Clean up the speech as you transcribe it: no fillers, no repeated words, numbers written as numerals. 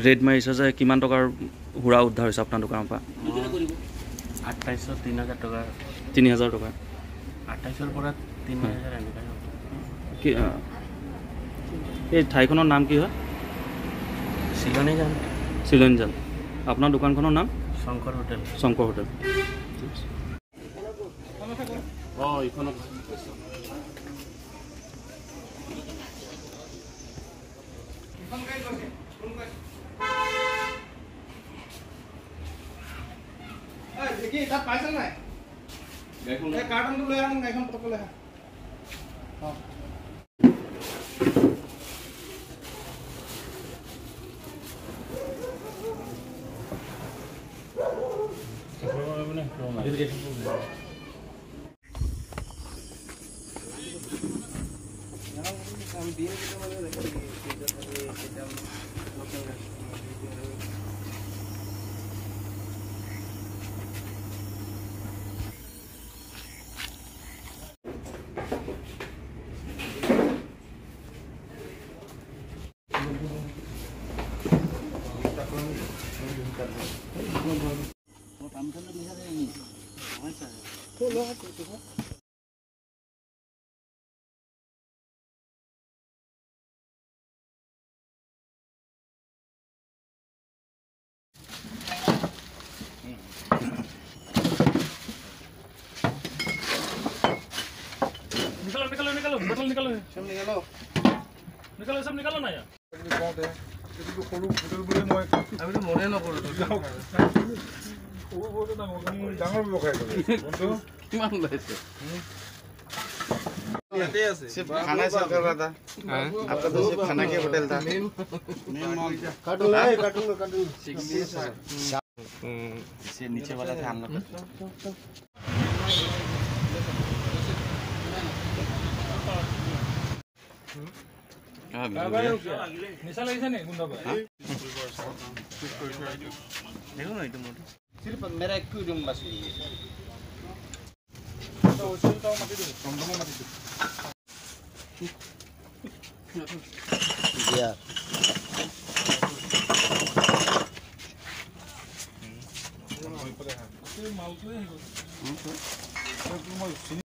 Red মাৰিছে যে কিমান টকাৰ সুৰা উদ্ধাৰ হৈছে আপোনাৰ দোকানৰ পৰা? 2800 3000 টকা। 3000 টকা। 2800ৰ পৰা 3000 এনেকৈ। কি এই ঠাইখনৰ নাম কি হয়? চিলনীজান। চিলনীজান। আপোনাৰ দোকানখনৰ নাম? শংকৰ হোটেল। শংকৰ হোটেল। অঁ, এইখনত তাত পাইছে নাই? কাৰ্টনটো লৈ আহোঁ, গাড়ীখন পটককৈ লৈ আহা। অঁ, निकालो निकालो निकालो बोतल निकालो, सब निकालो, निकालो सब निकालो ना यार। সৰু হোটেল বুলি মই আমিতো মনে নকৰোঁ। সৰু বহুতে ডাঙৰ ব্যৱসায় কৰে। কিমান ওলাইছে? सिर्फ खाना से कर रहा था आपका, तो सिर्फ खाना के होटल था। इससे नीचे वाला था हम लोग। নিচা লাগিছে নি গোন্ধ পাই? দেখো না, এইটো মোৰটো। सिर्फ मेरा एक रूम बस। মালটোৱে মই চিনি